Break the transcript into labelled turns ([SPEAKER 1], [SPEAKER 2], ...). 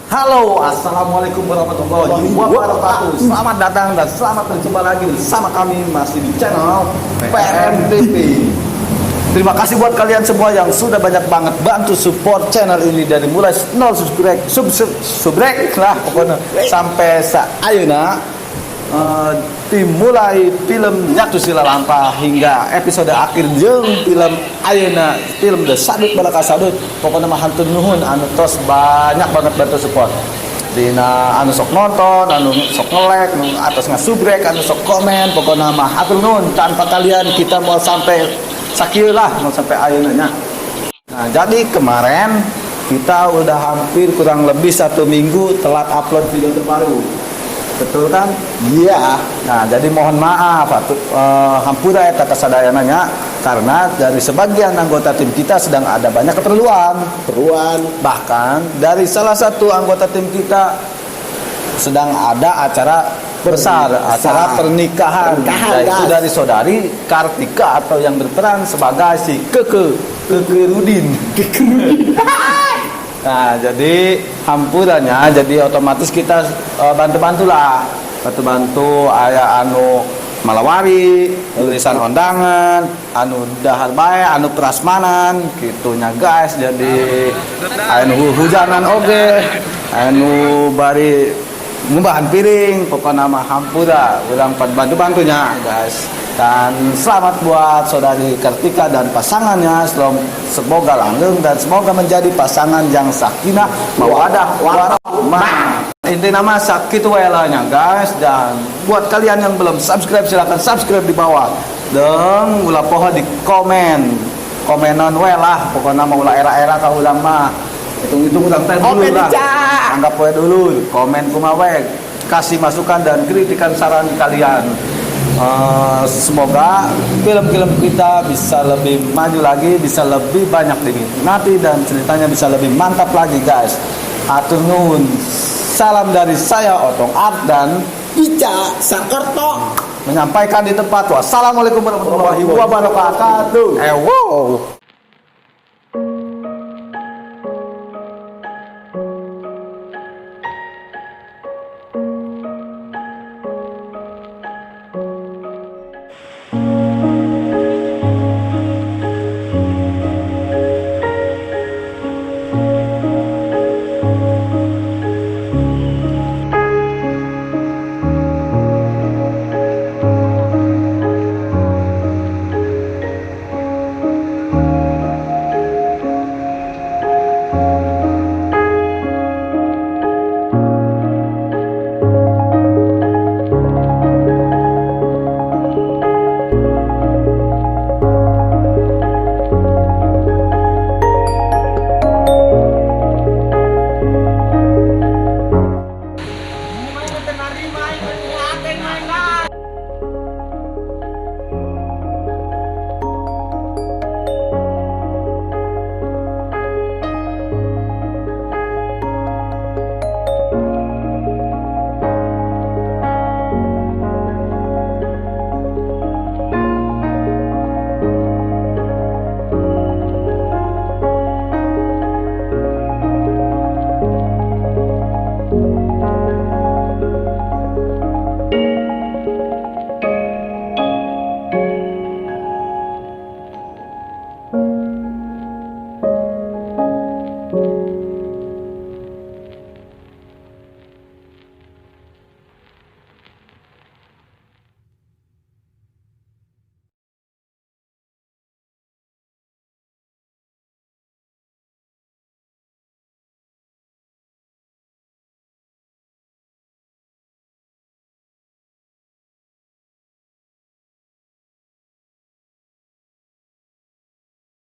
[SPEAKER 1] Halo, assalamualaikum warahmatullahi wabarakatuh. Selamat datang dan selamat berjumpa lagi bersama kami masih di channel PMTV. Terima kasih buat kalian semua yang sudah banyak banget bantu support channel ini dari mulai 0 subscribe, sub, sub, subrek lah pokoknya sampai sa ayeuna, dimulai film Nyatu Silalampah hingga episode akhir jeung film ayeuna, film The Sadut Balaka Sadut. Pokoknya mah hatur nuhun anu tos banyak banget bantu support dina anu sok nonton, anu sok nge-like, anu atos ngasubrek, anu sok komen. Pokoknya mah hatur nuhun, tanpa kalian kita mau sampai sakieu lah, mau sampai ayeuna nya. Nah, jadi kemarin kita udah hampir kurang lebih satu minggu telat upload video terbaru. Betul kan?
[SPEAKER 2] Iya.
[SPEAKER 1] Nah, jadi mohon maaf atuh, hampura eta kasadayana nya, karena dari sebagian anggota tim kita sedang ada banyak keperluan.
[SPEAKER 2] Keperluan.
[SPEAKER 1] Bahkan dari salah satu anggota tim kita sedang ada acara besar, acara pernikahan,
[SPEAKER 2] Pernikahan,
[SPEAKER 1] yaitu
[SPEAKER 2] guys.
[SPEAKER 1] Dari saudari Kartika atau yang berperan sebagai si Keke Keke Rudin. Nah, jadi hampuranya, jadi otomatis kita bantu-bantulah, bantu-bantu aya anu malawari, tulisan undangan, anu dahar bae, anu prasmanan, gitunya, guys. Jadi anu hujanan oge, anu bari ngumbahan piring, pokoknya mah hampura, urang bantu-bantunya, guys. Dan selamat buat saudari Kartika dan pasangannya, semoga langgeng dan semoga menjadi pasangan yang sakinah, mawadah, warahmah. Intina mah sakitu wae lah nya, guys. Dan buat kalian yang belum subscribe, silahkan subscribe di bawah. Dan ulah poho di komen. Komenan we lah, pokoknya mah ulah era-era ka urang mah. Hitung-hitung urang teh dulu
[SPEAKER 2] Komen
[SPEAKER 1] lah.
[SPEAKER 2] aja.
[SPEAKER 1] Anggap we dulu, komen kumaha we. Kasih masukan dan kritikan saran kalian. Semoga film-film kita bisa lebih maju lagi, bisa lebih banyak diminati dan ceritanya bisa lebih mantap lagi, guys. Hatur nuhun. Salam dari saya, Otong Art, dan
[SPEAKER 2] Ica Sakerto
[SPEAKER 1] menyampaikan di tempat. Wassalamualaikum warahmatullahi wabarakatuh.
[SPEAKER 2] Ewo.